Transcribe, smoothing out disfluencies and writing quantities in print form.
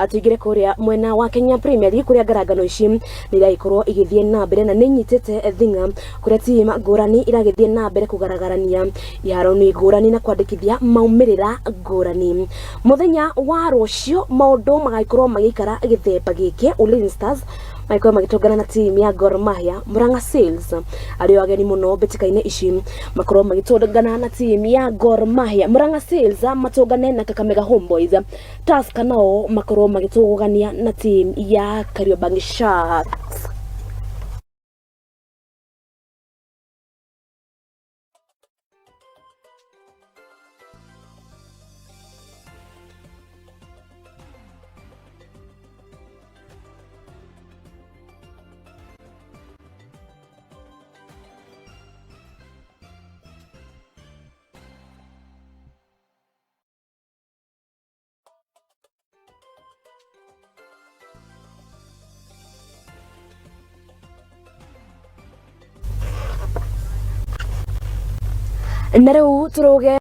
Tuingĩre kũrĩa mwena wa Kenya Premier League, kũrĩa ngarangano ici nĩ iragĩkorwo igĩthiĩ na mbere na nĩ inyitĩte thing'a, kũrĩa team ngũrani iragĩthiĩ na mbere kũgaragarania iharo-inĩ ngũrani na kwandĩkithia maumĩrĩra ngũrani. Mũthenya wa rũciũ maũndũ magagĩkorwo magĩikara gĩthemba gĩkĩ: Ulinzi Stars magĩkorwo magĩtũngana na team ya Gor Mahia, Murang'a Seals arĩo ageni mũno mbĩtĩka-inĩ ici makorwo magĩtũngana na team ya Gor Mahia, Murang'a Seals matũngane na Kakamega Homeboys, Tusker nao makorwo magĩtũgũgania na team ya Kariobangi Sharks. Na rĩu tũrũge.